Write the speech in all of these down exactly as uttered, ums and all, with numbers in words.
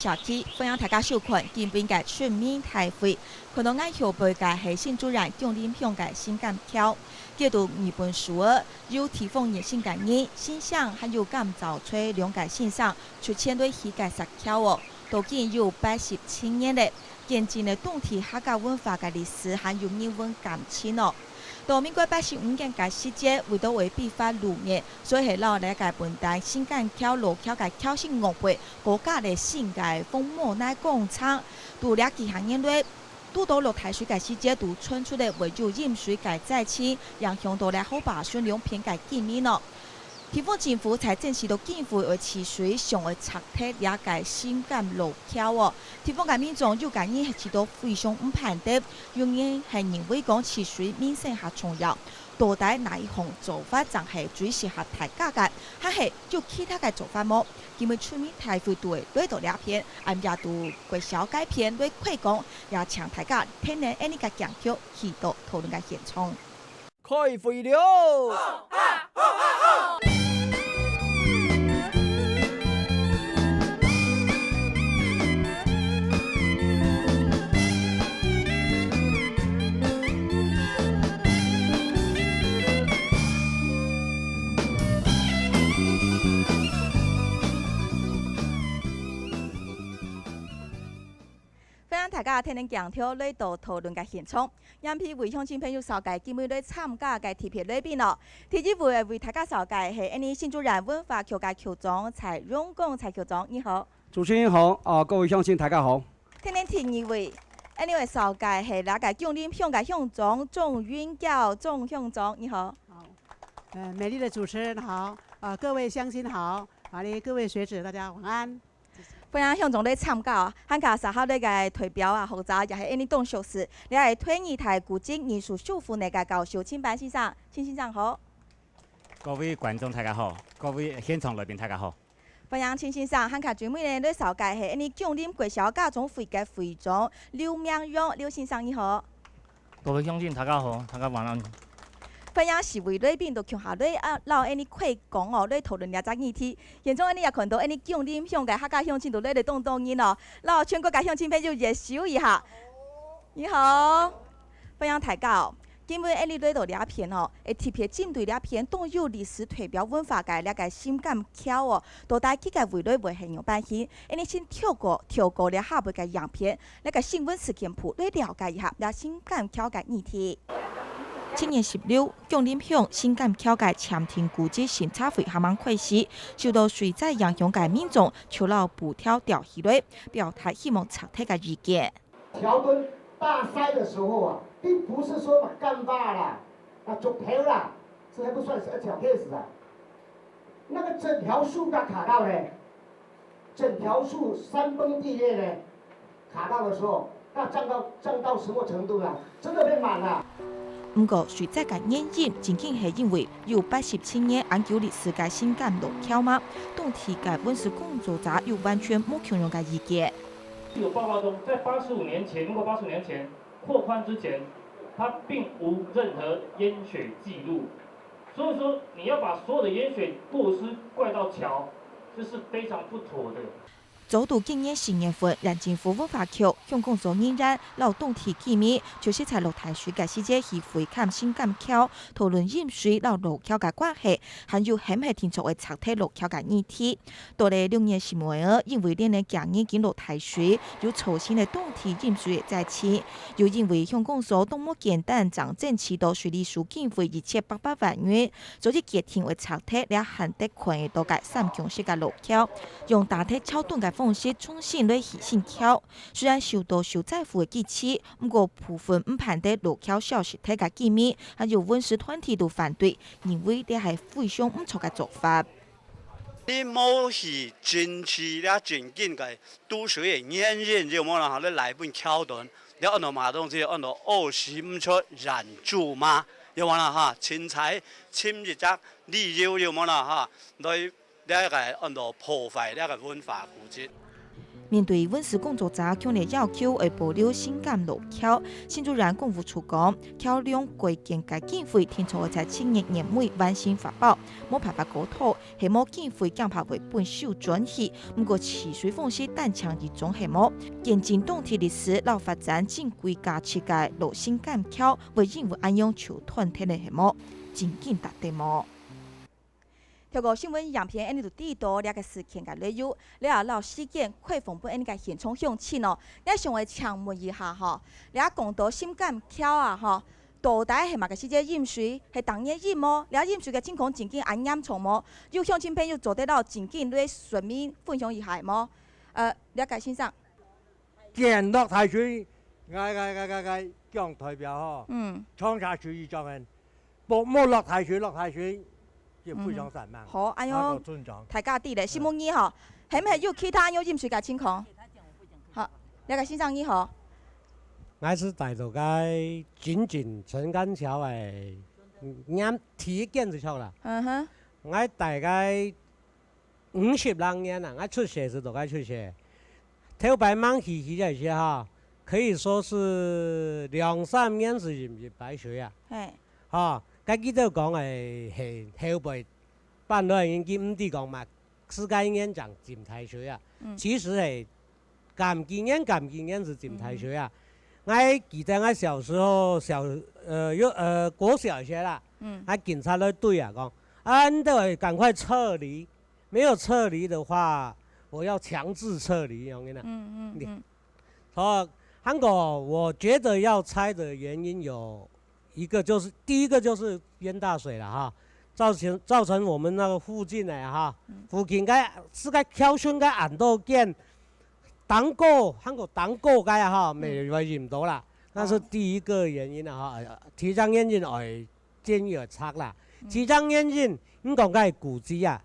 社區，歡迎大家收看今晡个出名大會。看到𠊎後背个係新竹縣芎林鄉个新港橋，佢在日本首爾，有地方熱心个人、先生還有甘草吹兩个先生出錢來起个石橋哦，到今有八十七年了。見證了當地客家文化个歷史還有人文感情哦。到民國八十五年个時節，為到愛美化路面，所以係摎這个本旦新港橋路橋个橋身外背， 過加了新个紅毛泥廣場。在這幾下年來，堵到落大水个時節，就傳出了會有淹水个災情，影響到了河壩脣兩片个居民哦。地方政府在爭取到經費愛治水，想愛拆忒這个新港路橋哦。地方个民眾有个人係感到非常毋盼得，有人係認為講治水民生較重要。到底哪一項做法正係最適合大家个，還係有其他个做法無？ 今晡日出名大會就會來到這片，恁樣就介紹該片來開講，也請大家跈等𠊎俚个鏡頭去到討論个現場。開會了！歡迎大家跈等鏡頭來到討論个現場。今晡日為鄉親朋友紹介今晡日來參加个特別來賓哦。第一位為大家紹介係𠊎俚新竹縣文化局个局長蔡榮光蔡局長，你好。主持人好，啊，各位鄉親大家好。跈等第二位，𠊎俚會紹介係這个芎林鄉个鄉長鍾雲嬌鍾鄉長，你好。好，呃，美麗的主持人好，啊，各位鄉親好，啊，各位學者大家晚安。 歡迎鄉長來參加哦，還加上下來个代表啊，學者也係𠊎俚當熟事，這係台藝大古蹟藝術修復系个教授秦班先生，秦先生好。各位觀眾大家好，各位現場來賓大家好。歡迎秦先生，還加最尾呢，來紹介係𠊎俚芎林國小家長會个會長劉明勇劉先生，你好。 各位鄉親，大家好，大家晚安。歡迎四位來賓到共下來啊，摎𠊎俚開講哦，來討論這隻議題。現場𠊎俚也看到𠊎俚芎林鄉个客家鄉親都來了當多人哦，摎全國个鄉親朋友握手一下。你好，歡迎大家哦。今晡日𠊎俚來到這片哦，會特別針對這片當有歷史代表文化个這个新港橋哦，到底佢个未來會係仰般形？𠊎俚先跳過，跳過這下背个影片， 這个新聞事件簿來了解一下這新港橋个議題。七月十六，芎林鄉新港橋个暫停古蹟審查會還吂開始，受到水災影響个民眾就摎布條吊起來，表達希望拆忒个意見。橋墩大塞的時候啊，並不是說把幹巴啦、啊竹條啦，這還不算是小 case 啊。那個整條樹都卡到嘞，整條樹山崩地裂嘞，卡到的時候，那漲到漲到什麼程度了？真的會滿啊！毋過，水災个原因正經係因為有八十七年恁久歷史个新港路橋嗎？當地个文史工作者有完全無共樣个意見。有報告中，在八十五年前，民國八十五年前擴寬之前，它並無任何淹水記錄，所以說你要把所有的淹水過失怪到橋，這是非常不妥的。 早到今年四月份，縣政府文化局、鄉公所人員摎當地居民，就係在落大水个時節去會勘新港橋，討論淹水摎路橋个關係，還有係毋係定著愛拆忒路橋个議題。到了六月十五日，因為連連幾日緊落大水，有造成了當地淹水个災情，又因為鄉公所當無簡單，正爭取到水利署經費一千八百萬元， 所以決定愛拆忒這還得看得到个三公尺个路橋，用打忒橋墩个方式重新來起新橋。雖然受到受災戶个支持，毋過部分毋盼得路橋消失忒个居民，還有文史團體都反對，認為這係非常毋著个做法。你無去爭取這正經个堵水个原因，有無啦？哈，你來本橋墩，你安到麼个東西，安到屙屎毋出原主嘛，有無啦？哈，凊彩尋一隻 理由有無啦哈，來這个安到破壞這个文化古蹟。面對文史工作者強烈要求愛保留新港路橋，新竹縣工務處講，橋梁改建个經費定著愛在七月年尾完成發包，無辦法過渡，係無經費驚怕會分手轉去。毋過治水方式單淨一種係無，見證當地歷史摎發展真規格設計路新港橋，會因為恁樣就斷忒了係無？正經值得無？ 透過新聞影片，𫣆俚就知到這个事件个來由，了後摎事件開放分𫣆俚个現場鄉親哦。𠊎想愛請問一下吼，這講到新港橋啊吼，到底係麼个時節淹水？係逐年淹無？這淹水个情況正經恁嚴重無？有鄉親朋友做得摎正經來說明分享一下無？呃，這个先生。 見落大水，𠊎𠊎𠊎𠊎𠊎講代表吼，嗯。長沙水一種人，無無落大水，落大水，也非常散漫。嗯。好，恁樣，啊，個村長。大家知咧，嗯。承蒙你吼，係毋係有其他有淹水个情況？好，這个先生你好。𠊎係戴到該緊緊陳干橋个，嗯，第一間就著啦。嗯哼。𠊎大概 五十零年啊，𠊎出世就到該出世。頭擺吂起起个時候，可以說係兩三年就淹一擺水啊。嘿。吼，該佢兜講个係後輩搬來个人，佢毋知講嘛，自家人正浸大水啊。嗯。其實係 敢幾年，敢幾年就浸大水啊。嗯。𠊎記得𠊎小時候，小，呃，有，呃，國小个時啦，嗯。𠊎警察來追啊，講，啊，你兜趕快撤離，沒有撤離的話，我要強制撤離，恁樣啊。嗯，嗯，嗯。好，還過，我覺得要拆的原因有 一個就是，第一個就是淹大水了哈，造成，造成我們那個附近的哈，嗯。附近該，係該橋脣該恁多間，當高，還過當高該哈，嗯。乜會淹到啦。哦。該係第一個原因啦哈，第二個原因愛建議愛拆啦。嗯。第三個原因，你講該古蹟啊，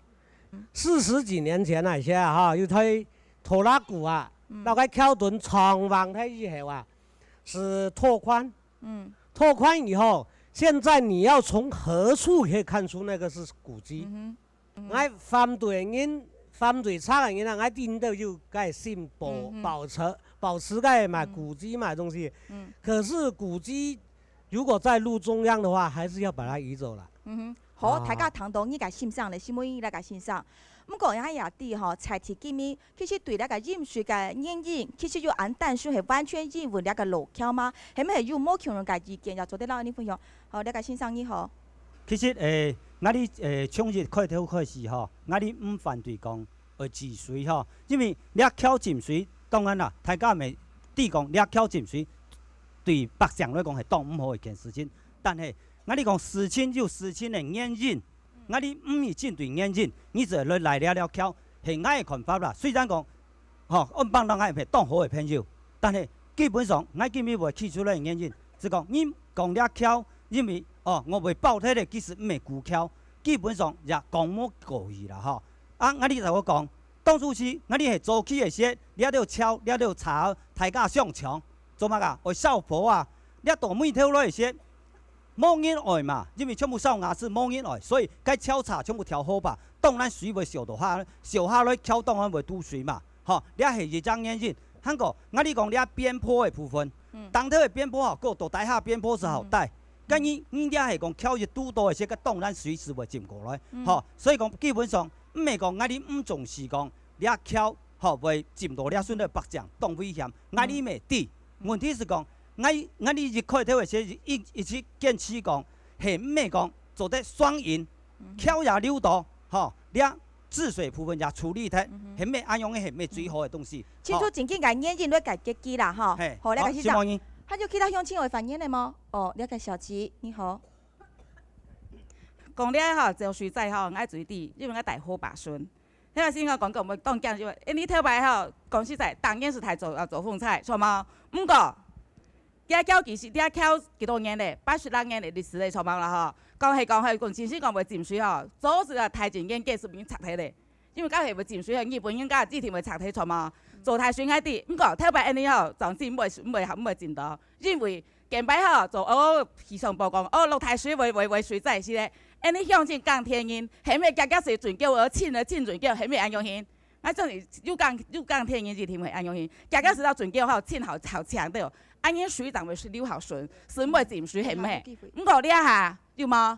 嗯。四十幾年前那些啊哈，有在拖拉庫啊，嗯。到該橋墩撞橫忒以後啊，係拓寬。 嗯。拓寬以後，現在你要從何處可以看出那個是古蹟？嗯哼，嗯哼。𠊎反對个人，反對拆个人啊，𠊎知你兜有該心保，嗯哼。保持，保持該嘛，嗯。古蹟嘛東西。嗯。可是古蹟如果在路中央的話，還是要把它移走了。嗯哼，好，啊。大家聽到你个先生咧，承蒙你个先生。毋過𠊎也知吼，在地居民 其實對這个淹水个原因，其實有恁單純係完全因為這个路橋嗎？係毋係有無共樣个意見，也做得摎𫣆俚分享？好，這个先生你好。其實，誒，𠊎俚，誒，從一開頭開始吼，𠊎俚毋反對講愛治水吼，因為這橋浸水，當然啦，大家毋係知講這橋浸水對百姓來講係當毋好一件事情，但係𠊎俚講事情有事情个原因， 𠊎俚毋係針對原因，你就來賴這條橋，係𠊎个看法啦。雖然講，吼，安邦人𠊎係當好个朋友，但係基本上，𠊎今日會提出來个原因，係講，你講這橋，因為，哦，𠊎會爆忒个，其實毋係舊橋，基本上也講無過去啦，吼。啊，𠊎俚就會講，當初時，𠊎俚係早期个時，這條橋，這條橋，大家相搶，做麼个？愛燒火啊，這到尾頭來个時， 無人愛嘛，因為全部燒瓦斯，無人愛，所以該橋柴全部挑河壩，當然水會燒到下，燒下來橋當然會堵水嘛。吼，這係一隻原因。還過，𠊎俚講這邊坡个部分，嗯。當頭个邊坡吼，過到底下邊坡係好低。嗯。該你，你這係講橋一堵到个時，該當然水係會浸過來。嗯。吼，所以講基本上，毋係講𠊎俚毋重視講這橋，吼，會浸到這脣个百姓，當危險。嗯。𠊎俚乜知，問題係講， 𠊎，𠊎俚一開頭个時一，一直堅持講，係毋係講做得雙贏，嗯。橋也留到，吼，這治水部分也處理忒，嗯哼。係毋係恁樣个，係毋係最好个東西。清楚正經个原因來解決佢啦，吼。嘿，好，來，好，先生。承蒙你。還有其他鄉親會發言个無？哦，這个小姐，你好。講了吼，做水災吼，𠊎最知，因為𠊎戴河壩脣。 聽先生講，講，𠊎當驚，因為，誒，你頭擺吼，講實在，當然係大做，啊，做風災，著無？毋過，這橋其實，這橋幾多年咧，八十零年个歷史咧，著無啦吼？講係講係，講真實講會浸水吼，早時啊，大前年建設已經拆忒咧，因為該係會浸水吼，日本人該一定會拆忒，著無？做大水𠊎知，毋過頭擺恁樣吼，總之毋會，毋會，毋會浸到，因為 見擺吼，做，哦，氣象報講，哦，落大水會，會，會水災係咧。恁樣鄉親耕田人，係毋係遽遽水準夠，哦，清了清準夠，係毋係恁樣形？啊，這樣又講又講天然一定會恁樣去，假假使到準備好，盡好好強調，恁樣水正會係流好順，係毋會浸水係毋係？毋過這下有無？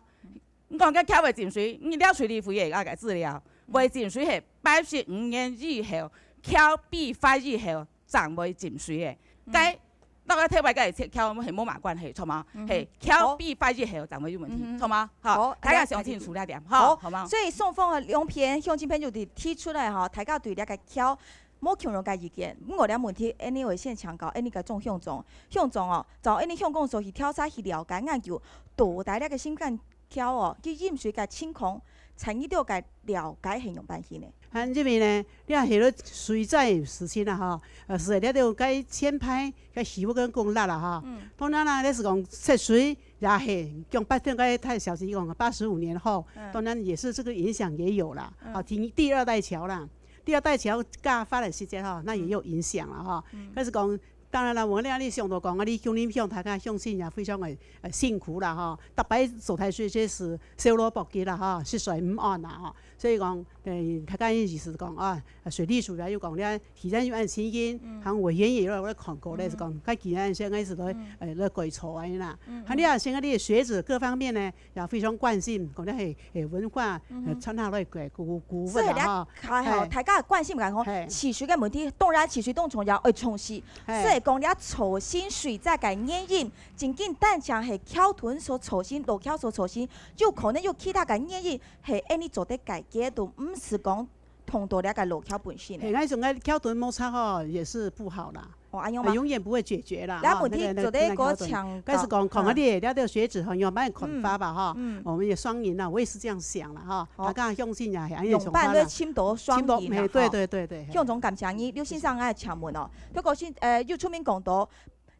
你講該橋會浸水，你了水利會个該个資料，會浸水係八十五年以後，橋被壞以後，正會浸水个。該到該頭擺个橋係無麼關係，著無？係橋被壞以後，正會有問題，著無？好，大家想清楚這點，好，好嗎？所以雙方个兩片鄉親朋友就提出來吼，大家對這个橋 無共樣个意見。毋過這問題，恁呢會先請教恁呢个鍾鄉長。鄉長哦，照恁呢鄉公所去調查去了解研究，到底這个新港橋哦，佢淹水个情況，在你兜个了解係仰般去呢？啊，因為呢，這係个水災事情啊，吼，呃，係這兜該前排該起屋个工地啦，吼。當然啦，你係講設水也係，講八點該太小心講八十五年後，當然也是這個影響也有啦。啊，第第二代橋啦。 第二代橋加發个時間吼，那也有影響了吼。但是講，當然了，我那裡想到講，啊，你鄉里鄉大家鄉親也非常的呃辛苦啦吼。逐擺做大水這係修羅跋涉啦吼，食水毋安啦吼。所以講，呃，大家意思講啊，水利署也有講咧，既然有恁情形，還委員也有來看過咧，是講，該既然現在是來呃來改造个啦。還有啊，現在你个學者各方面呢， 也非常關心，講這係，係文化，呃，傳下來个古古物啦，吼。係啦，吼，大家關心个講，係。治水个問題，當然治水當重要，愛重視。係。所以講，這造成水災个原因，正經單淨係橋墩所造成，路橋所造成，有可能有其他个原因，係恁呢做得解決，都毋係講通到這个路橋本身个。係，該種个橋墩摩擦吼，也是不好啦。 哦，恁樣嘛。永遠不會解決啦，這問題做得過強。但是講，講下你，這條學者吼，有蠻看法吧，哈。我們也雙贏啦，我也是這樣想啦，哈。大家相信啊，還有想法啦。兩半都尋到雙贏啦，嘿，對對對對，鄉長感謝你，劉先生愛請問哦，頭先，呃，有村民講到，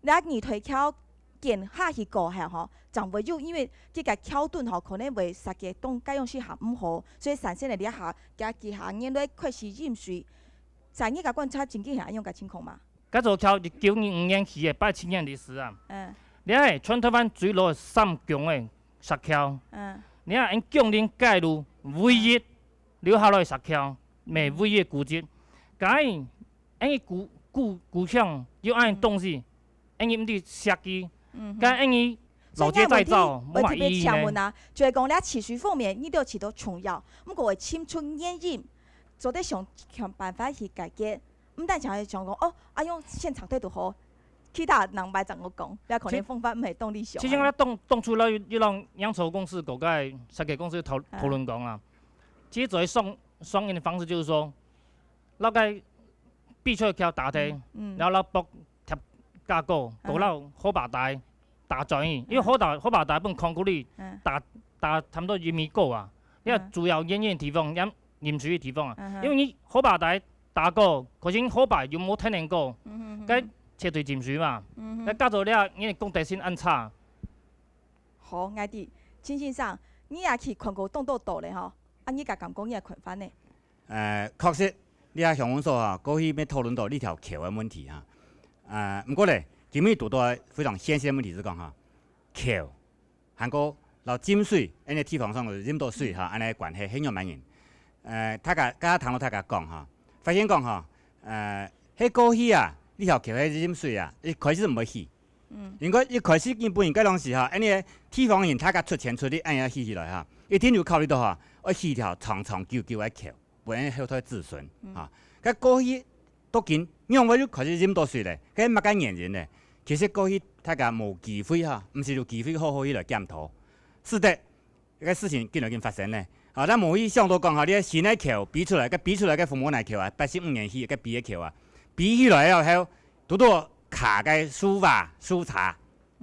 那你推敲建下去過後吼，正會有，因為這个橋墩吼，可能會設計當該樣式還毋好，所以產生了這下，這幾下年來開始淹水。在你个觀察，真經係恁樣个情況嗎？ 該座橋一九二五年起个，八七年歷史啊。嗯。這係全台灣最老个三公个石橋。嗯。這係芎林街路唯一留下來个石橋，乜唯一古蹟。該恁古古古蹟有恁東西，恁毋知設計，該恁老街再造，無麼意義呢？請問啊，就係講這治水方面，你都知道重要，毋過會尋出原因，做得想，想辦法去解決。 毋單淨係想講，哦，啊，用現場對就好，其他人買怎麼講，也可能方法毋係當理想。其實我當當初咧，有讓楊愁公司摎該設計公司討討論講啊，其實做一雙雙贏的方式，就是說，摎該必須要橋打忒，然後摎駁貼架構，摎摎河壩帶打轉去，因為河壩河壩帶本concrete打打差不多一米高啊，你看主要淹淹的地方，淹淹水的地方啊，因為你河壩帶 打過，可是河壩又無天然過，該絕對浸水嘛，該搞到這，你个公德心恁差。好，𠊎知，秦先生，你也去看過當多道咧吼，啊，你个感覺，你个看法呢？呃，確實，你啊鄉公所哈，過去也討論到這條橋个問題哈，呃，毋過咧，今日堵到非常現實个問題係講哈，橋 還過摎浸水，恁呢地方上有浸到水哈，恁呢關係係仰般形。呃，大家，剛剛聽到大家講哈，發現講哈，呃，係過去啊，這條橋係浸水啊，一開始毋會起。應該一開始日本人該當時哈，恁呢地方人大家出錢出力，恁呢起起來哈，一定有考慮到哈，愛起條長長久久个橋。 分後代子孫哈。該過去到今，仰會又開始浸到水咧？該麼个原因呢？其實過去大家無機會哈，毋係有機會好好去來檢討，使得這个事情緊來緊發生呢。啊，但無去想到講哈，這个新个橋比出來，該比出來个紅毛泥橋啊，八十五年起个比个橋啊，比起來了後，堵到卡个樹椏、樹杈，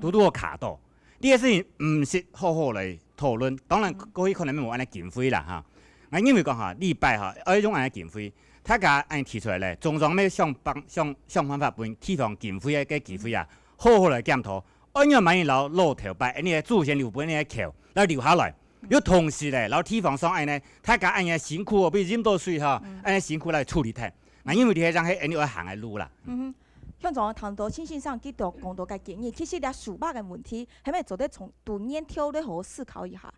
堵堵卡到。這个事情毋識好好來討論，當然過去可能無恁呢經費啦哈。𠊎認為講哈，這擺哈，愛用恁呢經費，大家恁呢提出來咧，中央愛想辦想想辦法分地方經費个个機會啊，好好來檢討，愛仰般摎老頭擺恁呢个祖先留分恁呢个橋來留下來，又同時咧，摎地方上恁呢，大家恁呢辛苦哦，分佢浸到水哈，恁呢辛苦來處理忒。𠊎認為這係正係恁呢愛行个路啦。 鄉長談到秦先生佢兜講到个建議，其實這樹椏个問題，係毋係做得從對源頭來好好思考一下？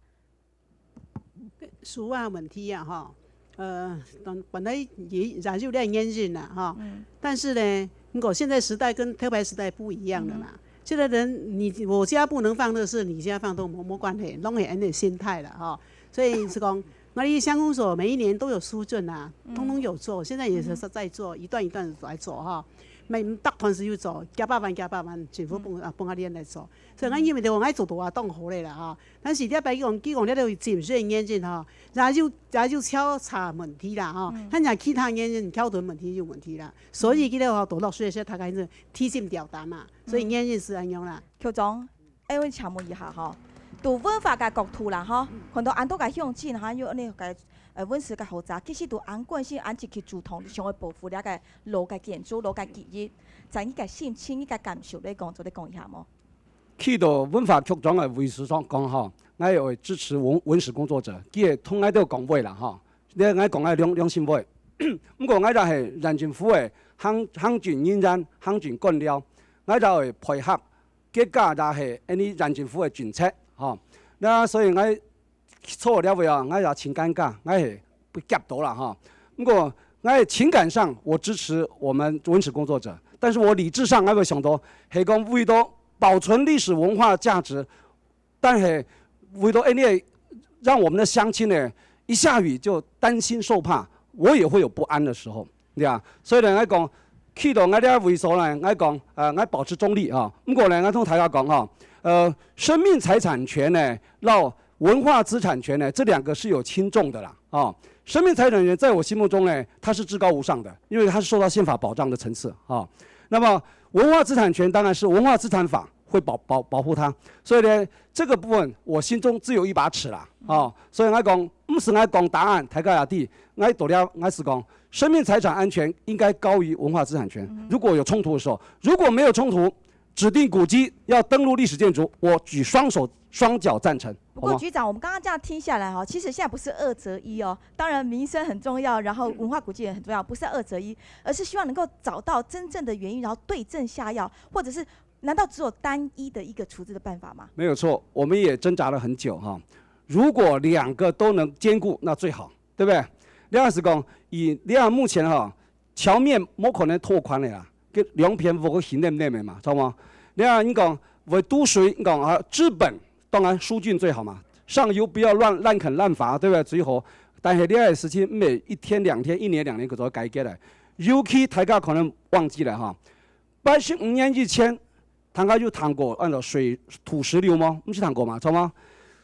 樹椏問題啊，吼，呃，本本來也也有這原因啦，哈。嗯。但是呢，如果現在時代跟頭擺時代不一樣了啦。嗯哼。現在人，你我家不能放樂事，你家放都無無關係，攏係恁樣心態啦，哈。所以是講，𠊎俚鄉公所每一年都有書證啊，嗯。通通有做，現在也是在做，嗯哼。一段一段來做哈。每，逐段時有做，幾百萬、幾百萬，政府分，嗯。啊，分𠊎俚來做。所以𠊎認為𠊎做到啊，當好咧啦，哈。 但是你愛白講，佢講這个禁水的原因吼，也有也有調查問題啦吼，嗯。但係其他原因，橋墩問題有問題啦，所以佢个吼，都落水个時候，大概是提心吊膽嘛，所以原因是恁樣啦。嗯。局長，哎，我請問一下吼，對文化个角度啦吼，嗯。看到恁多个鄉親吼，有恁个呃文史个學者，其實都恁關心、恁積極主動，想要保護這个老个建築、老个記憶，在你个心情、你个感受來講，做得講一下無？ 去到文化局長个位置上講吼，𠊎會支持文文史工作者，佢會同𠊎兜講話啦吼。這𠊎講𠊎良良心話。毋過𠊎也係縣政府个行行政人員、行政官僚，𠊎也會配合，結果也係恁呢縣政府个政策吼。那所以𠊎 坐這位啊，𠊎也盡尷尬，𠊎係被夾到啦哈。不過，𠊎情感上我支持我們文史工作者，但是我理智上𠊎會想到，係講為到保存歷史文化價值，但係為到恁呢讓我們的鄉親呢，一下雨就擔心受怕，我也會有不安的時候。 對啊，所以呢，𠊎講，去到𠊎這位所呢，𠊎講，呃，𠊎保持中立啊。毋過呢，𠊎同大家講哈，呃，生命財產權呢，到文化資產權呢，這兩個是有輕重的啦，哦。生命財產權在我心目中呢，它是至高無上的，因為它是受到憲法保障的層次，哦。那麼文化資產權當然是文化資產法會保保保護它，所以呢，這個部分我心中自有一把尺啦，哦。所以𠊎講，毋使𠊎講答案，大家也知，𠊎到了，𠊎是講， 生命財產安全應該高於文化資產權。嗯哼。如果有衝突的時候，如果沒有衝突，指定古蹟要登錄歷史建築，我舉雙手雙腳贊成，好嗎？不過局長，我們剛剛這樣聽下來哈，其實現在不是二擇一哦。當然民生很重要，然後文化古蹟也很重要，不是二擇一，而是希望能夠找到真正的原因，然後對症下藥，或者是難道只有單一的一個處置的辦法嗎？沒有錯，我們也掙扎了很久哈。如果兩個都能兼顧，那最好。 對不對？你若係講，以你若目前吼，橋面無可能拓寬个啦，該兩片屋个形黏黏个嘛，知道嗎？你若你講會堵水，你講啊，治本當然疏浚最好嘛，上游不要亂亂墾亂伐，對不對？最好。但係這个事情毋係一天兩天、一年兩年就做解決个，尤其大家可能忘記了哈，八十五年以前， 大家有聽過安到水土石流嗎？毋係聽過嘛，著嗎？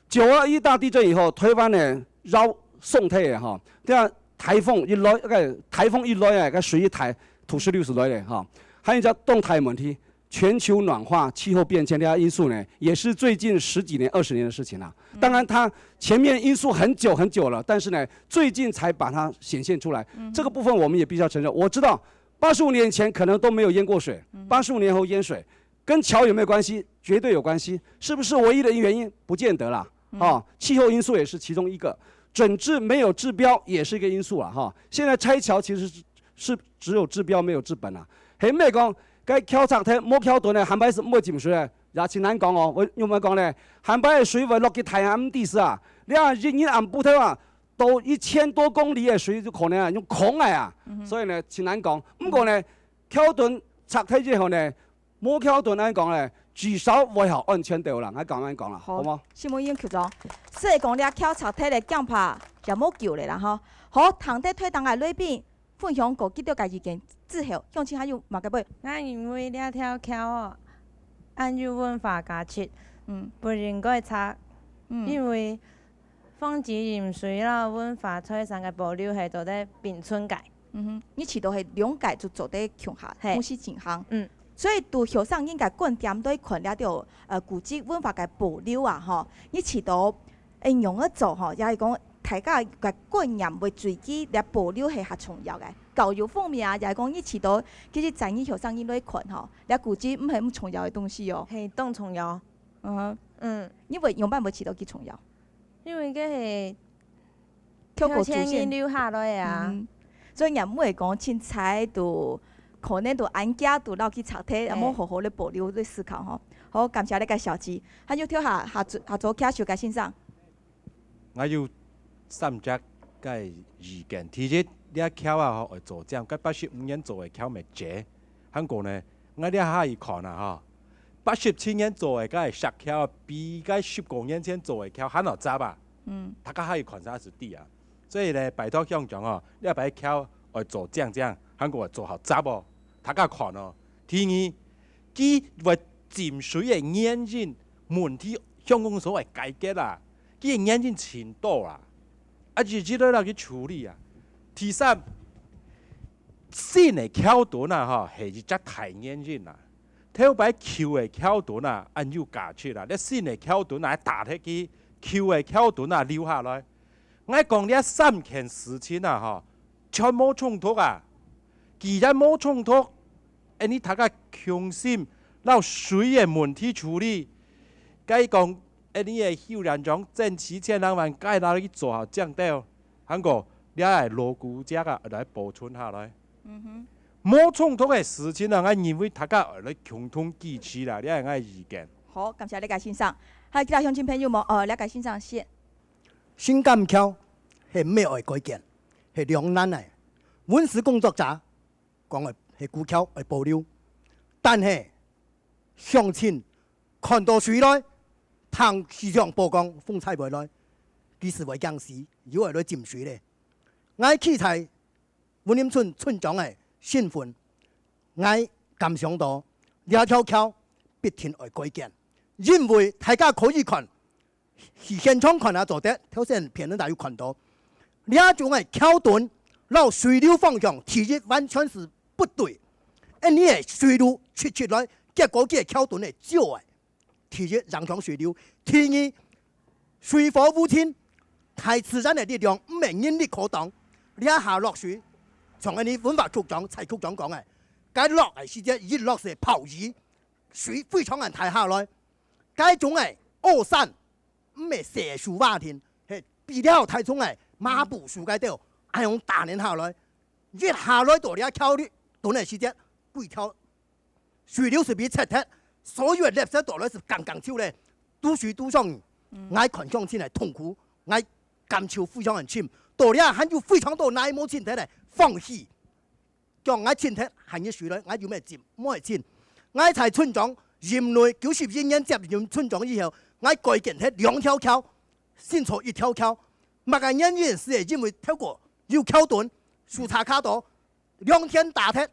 九二一大地震以後，臺灣呢，澆送忒个吼，對啊，颱風一來，該颱風一來啊，該水一大，土石流就來了吼。還有一隻當大个問題，全球暖化、氣候變遷這些因素呢，也是最近十幾年、二十年的事情啦。當然，它前面因素很久很久了，但是呢，最近才把它顯現出來。這個部分我們也必須要承認。我知道，八十五年前可能都沒有淹過水，八十五年後淹水， 跟橋有沒有關係？絕對有關係。是不是唯一的原因？不見得啦。哦，氣候因素也是其中一個，整治沒有治標也是一個因素啦，哈。現在拆橋其實是是只有治標沒有治本啦。係毋係講，該橋拆忒無橋墩呢，下擺係毋會浸水呢，也盡難講哦。𠊎仰般講呢？下擺个水會落去大坑毋知勢啊，你看一日暗晡頭啊，到一千多公里个水就可能啊，用扛个啊。所以呢，盡難講。毋過呢，橋墩拆忒以後呢， 無橋墩恁講咧，至少會較安全兜啦，𠊎講恁講啦，好無？好，承蒙邱局長，所以講這橋拆忒咧，驚怕也無救咧啦吼。好，聽忒在場个來賓分享過佢兜个意見之後，鄉親還有麼个話？𠊎認為這條橋哦，恁有文化價值，嗯，不應該拆，嗯，因為防止淹水啦，文化財產个保留係做得並存个。 嗯哼，你試著係兩個就做得共下，嘿，同時進行。嗯。所以對後生人个觀點來看，這兜呃古蹟文化个保留啊，吼，你試著會仰仔做吼，也係講大家个觀念會隨佢這保留係較重要个。教育方面啊，也係講你試著其實在你後生人來看吼，這古蹟毋係毋重要个東西哦。嘿，當重要。嗯哼。嗯。你會仰般會試著佢重要？ 因為該係後生人留下來个啊。嗯，所以若毋會講凊彩都可能都恁遽都摎佢拆忒，也無好好个保留个思考吼。好，感謝你个小姐。還有頭下下組下組舉手个先生。𠊎有三隻个意見。第一，這橋啊吼，愛做正，該八十五年做个橋乜䆀，還過呢，𠊎這下一看啊吼，八十七年做个該石橋啊，比該十過年前做个橋還要䆀啊。嗯。大家下一看就係知啊。所以呢，拜託鄉長哦，這擺橋愛做正正，還過愛做好䆀哦，大家看哦。第二，佢會浸水个原因、問題，鄉公所會解決啦。 佢个原因盡多啊，啊，一直都愛去處理啊。第三，新个橋墩啊，吼，係一隻大原因啊。頭擺舊个橋墩啊，恁有價值啊，這新个橋墩啊，打忒去，舊个橋墩啊，留下來。𠊎講這三件事情啊，吼，全無衝突啊。既然無衝突，恁呢大家共心，摎水个問題處理，該講 恁呢个邱縣長爭取千零萬，該拿去做好正道，還過這个鑼鼓跡啊，來保存下來。嗯哼。無衝突个事情啊，𠊎認為大家愛來共同支持啦，這係𠊎个意見。好，感謝李家先生。還有其他鄉親朋友無？哦，李家先生先。新港橋係毋係愛改建，係兩難个。文史工作者講个係舊橋愛保留，但係鄉親 看到水來，聽氣象報講風颱會來，幾時會驚死，又會來浸水咧。𠊎企在文林村村長个身份，𠊎感想到這條橋必定愛改建，因為大家可以看，去現場看也做得，頭先片段大家有看到，這種个橋墩摎水流方向，第一完全係不對，恁呢个水流直直來，結果佢个橋墩係少个。 第一，影響水流；第二，水火無情，大自然个力量毋係人力可擋。這下落水，像𠊎等文化局長、蔡局長講个，該落个時節，一落係暴雨，水非常个大下來。該種个雨傘，毋係細个樹椏定，係比較大種个麻布樹該兜，恁樣打等下來，一下來到這橋墩个時節，幾條 水流係被切忒，所有个垃圾倒來係剛剛就咧，堵水堵上。嗯。𠊎看鄉親个痛苦，𠊎感受非常个深。到這還有非常多𠊎無清忒个，放棄。講𠊎清忒，還有水來，𠊎有無清？無清。𠊎在村長任內九十一年接任村長以後，𠊎改建忒兩條橋，新造一條橋。麼个原因？係因為頭過有橋墩，樹杈卡到， 兩天打忒，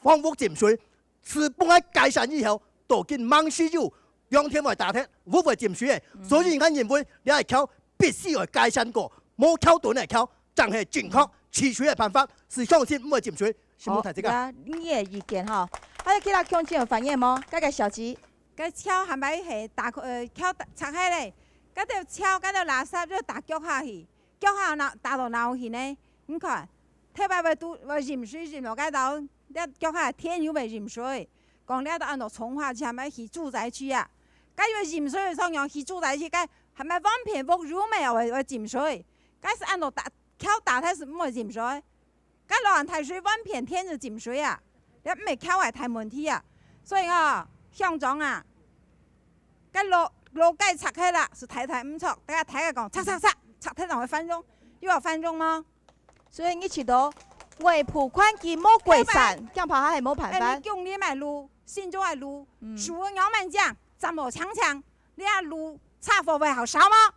房屋浸水，係分𠊎改善以後，到今還係有，兩天會打忒，屋會浸水个。嗯。所以𠊎認為，這个橋必須愛改善過，無橋墩个橋，正係正確治水个辦法，係相信毋會浸水。承蒙大家。好，你个意見吼。還有其他鄉親有發言無？該个小姐。該橋還愛係打開，呃，橋打，拆開咧，該條橋，該條垃圾就打腳下去。 腳下哪，打到哪位去呢？你看，頭擺會堵，會淹水淹到該兜，這腳下田又會淹水。講這兜安到重劃區，還愛起住宅區啊。該有淹水个地方起住宅區，該還愛換片屋有無會，會浸水。該係安到打，橋打忒係毋會浸水。該落恁大水換片田就浸水啊。這毋係橋个大問題啊。所以哦，鄉長啊，該路，路該拆開啦，係大大毋著，大家大家講，拆拆拆，拆忒正會繁榮，有會繁榮無？ 所以你試著外部環境無改善，頭擺，驚怕還係無辦法。恁樣公里个路，新竹个路，嗯。樹仰般靚，站無青青，你个路車禍會較少無？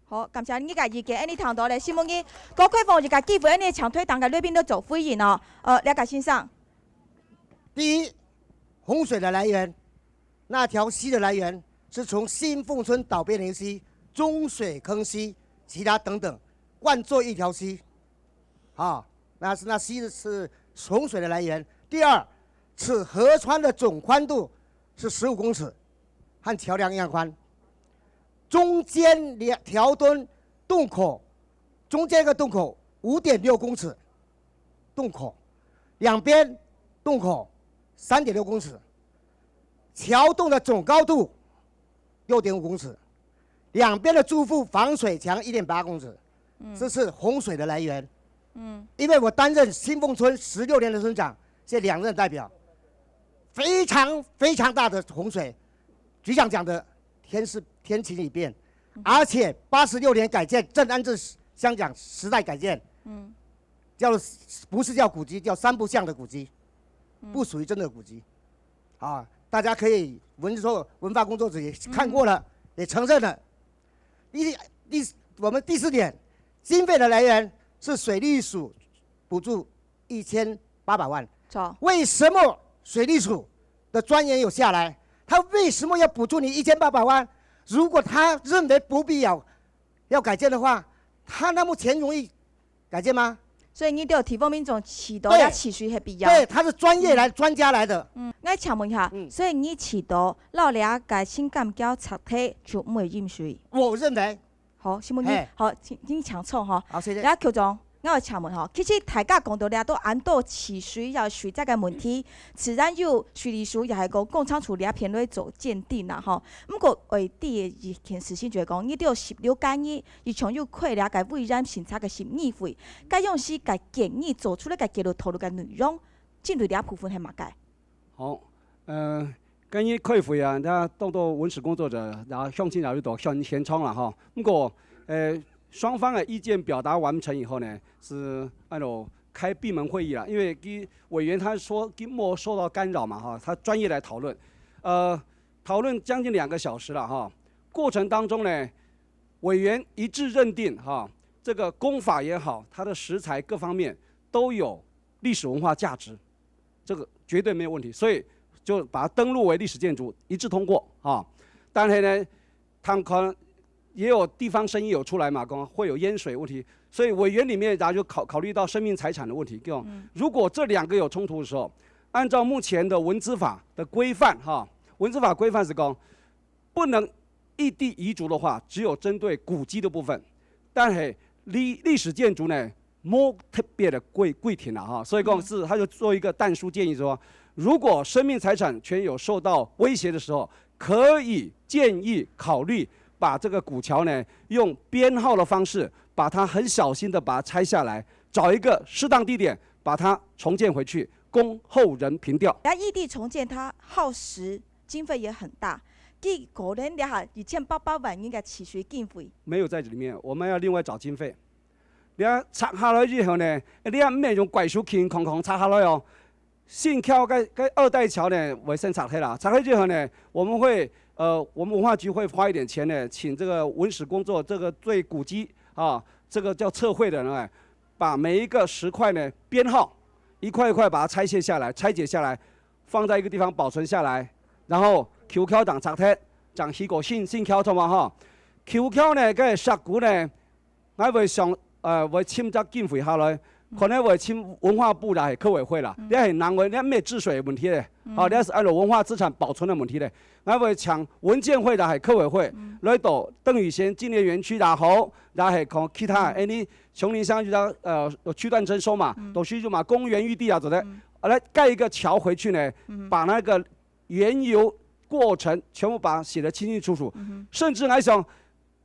好，感謝你个意見，恁樣聽到咧，承蒙你。高開峰一个機會，恁樣請在場个來賓都做回應哦。呃，廖家先生。第一，洪水的來源，那條溪的來源是從新豐村倒邊的溪、中水坑溪、其他等等 灌作一條溪，啊，那是，那溪是洪水的來源。第二，此河川的總寬度是十五公尺，和橋樑一樣寬。中間兩條墩洞口，中間一個洞口五點六公尺，洞口，兩邊洞口三點六公尺，橋洞的總高度六點五公尺，两边的住户防水墙一点八公尺，嗯。这是洪水的来源。嗯。因为我担任新丰村十六年的村长，这两任代表，非常非常大的洪水，局长讲的天是，天晴一变，嗯。而且八十六年改建正安置香港时代改建，嗯，叫做不是叫古迹，叫三不像的古迹，不属于真的古迹。啊，大家可以文说文化工作者也看过了，也承认了。第第我们第四点，经费的来源是水利署补助一千八百万。错，为什么水利署的专员有下来？他为什么要补助你一千八百万？如果他认为不必要要改建的话，他那么钱容易改建吗？所以你对地方民众祈祷对也祈水系必要。对，他是专业来专家来的。嗯，我请问一下，嗯所以你祈祷老了个新港桥拆坮就毋会淹水。我认为，好，新闻你嘿好，请你请坐哈。好，谢谢。然后局长，我有请问哈，其实大家讲到了都安到祈水要水这个问题，自然有水利署也系讲工程处这片来做鉴定啦哈。不过我第一件事情就系讲，你都有十六个月，以前有开了个污染审查个审议会，该样式个建议做出来个结论讨论个内容，针对这部分系么个？好，呃，关于开会啊，那当多文史工作者，然后乡亲也有到现现场了哈。不过，呃，双方的意见表达完成以后呢，是按照开闭门会议了，因为给委员他说给没受到干扰嘛哈，他专业来讨论，呃，讨论将近两个小时了哈。过程当中呢，委员一致认定哈，这个工法也好，它的石材各方面都有历史文化价值，这个绝对没有问题，所以就把它登录为历史建筑，一致通过啊。但是呢，他们可能也有地方声音有出来嘛，讲会有淹水问题，所以委员里面大家就考考虑到生命财产的问题，就、如果这两个有冲突的时候，按照目前的文资法的规范哈，文资法规范是讲，不能异地移除的话，只有针对古迹的部分，但是历历史建筑呢，没特别的规规定了哈，所以公司他就做一个但书建议说，如果生命财产权有受到威胁的时候，可以建议考虑把这个古桥呢，用编号的方式，把它很小心的把它拆下来，找一个适当地点，把它重建回去，供后人凭吊。然后异地重建它耗时，经费也很大，结果呢，这下一千八百万应该起水经费。没有在里面，我们要另外找经费。你要拆下来以后呢，你要毋係用怪手轻轻轻拆下来哦。新桥个个二代桥呢，会先拆开啦。拆开以后呢，我们会呃，我们文化局会花一点钱呢，请这个文史工作这个对古迹啊，这个叫测绘的人哎，把每一个石块呢编号，一块一块把它拆卸下来，拆解下来，放在一个地方保存下来，然后旧桥当拆忒，当起个新新桥，懂吗哈？旧桥呢，个石骨呢， 𠊎會想，呃，會尋隻經費下來，可能會尋文化部啦，係客委會啦，這係難為，這毋係治水个問題咧，吼，這係按照文化資產保存个問題咧。𠊎會請文建會啦，係客委會，來到鄧雨賢紀念園區啦，好，也係講其他，恁呢，芎林鄉就叫，呃，有區段徵收嘛，都係就嘛公園綠地啊，做得，來蓋一個橋回去呢，把那個原由過程全部把它寫得清清楚楚，甚至來想，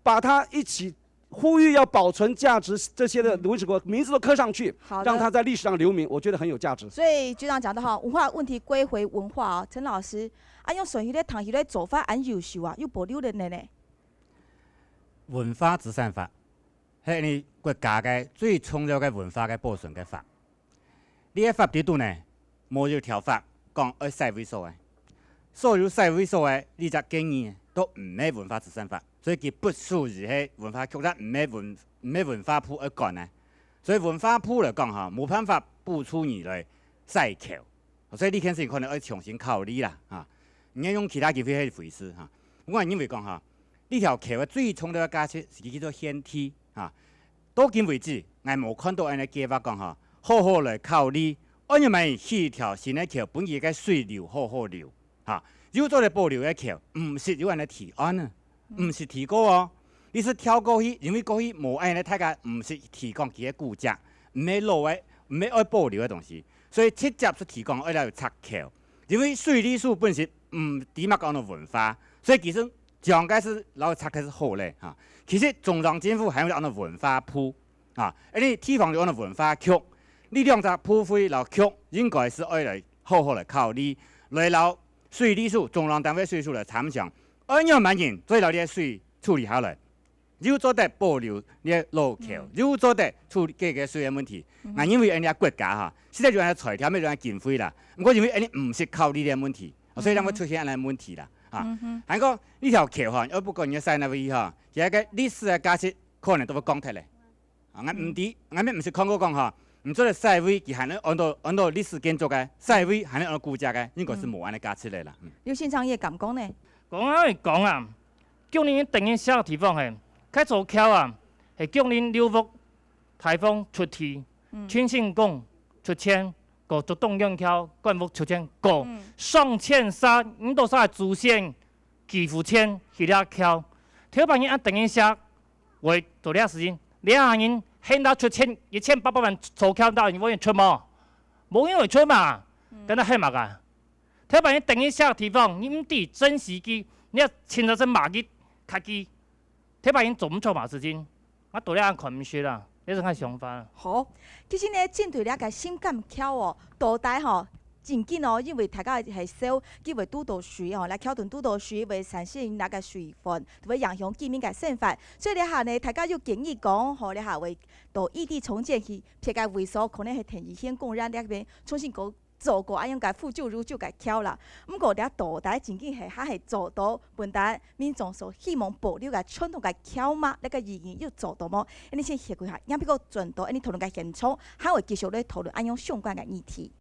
把它一起 呼籲要保存價值這些的文史國名字都刻上去，好的讓它在歷史上留名，我覺得很有價值。所以局長講到哈，文化問題歸回文化哦，陳老師，啊，用順序來談起來做法恁優秀啊，有保留个呢呢。文化資產法，係你國家个最重要个文化个保存个法。你个法律度呢，無有條法講愛徙位所个，所有徙位所个，你隻建議都毋係文化資產法，所以佢不屬於係文化局，也毋係文毋係文化部愛管个。所以文化部來講哈，無辦法補助你來徙橋，所以你件事可能愛重新考慮啦，哈。你愛用其他經費去回事哈。我認為講哈，這條橋个最重要个價值係叫做現地哈。到今為止，𠊎無看到恁呢計畫講哈，好好來考慮，安樣樣起一條新个橋，分佢个水流好好流。 哈，有做得保留个橋，毋識有恁呢提案啊，毋識提過哦。你係跳過去，因為過去無恁呢，大家毋識提講佢个古蹟，毋係老个，毋係愛保留个東西，所以直接係提講愛來拆橋。因為水利署本身毋知麼个安到文化，所以其實講个係摎拆个係好咧哈。其實中央政府還有安到文化部， 啊，恁呢地方就安到文化局，這兩隻部會摎局應該係愛來好好來考慮，來摎水利署、中央單位水利署來參詳，安樣樣人做得摎這水處理下來。又做得保留你个老橋，又做得處理解決水个問題。𠊎認為𠊎俚个國家哈，實在有恁个財條，有恁个經費啦，毋過因為𠊎俚毋識考慮這个問題，所以正會出現恁个問題啦。啊，還過這條橋哈，又不管你徙哪位哈，佢个歷史个價值可能都會降忒咧。啊，𠊎毋知，𠊎也毋識看過講哈，你做得徙位，佢還能安到安到歷史建築个，徙位還能安到古蹟个，應該係無恁个價值咧啦。嗯。劉縣長也敢講呢？講啊講啊，今年等於啥地方嘿，該座橋啊，係今年六屋颱風出地，春興宮出錢，過竹東洋橋管屋出錢，過上千儕，五到儕个祖先寄付錢起這橋。頭擺人恁等於啥，會做這事情，這下人現在出錢一千八百萬造橋，哪有人會出無？無人會出嘛，跟他黑馬啊！ 頭擺人等於啥地方，你毋知珍惜佢，你也尋到這馬吉、卡吉。頭擺人做毋著嘛事情，啊，到這樣看毋識啦，這係𠊎想法。好，其實呢，針對這个新港橋哦，到底吼，正經哦，因為大家係愁，佢會堵到水哦，來橋墩堵到水，會產生那个水患，就會影響居民个生活。所以這下呢，大家又建議講，吼，這下會到異地重建去別个位所，可能係天一線公園這邊重新過 做過恁樣个復舊如舊个橋啦。毋過這到底正經係還係做到本地民眾所希望保留个傳統个橋嗎？這个意義有做到無？恁呢先歇睏下，然後過轉到恁呢討論个現場，還會繼續來討論恁樣相關个議題。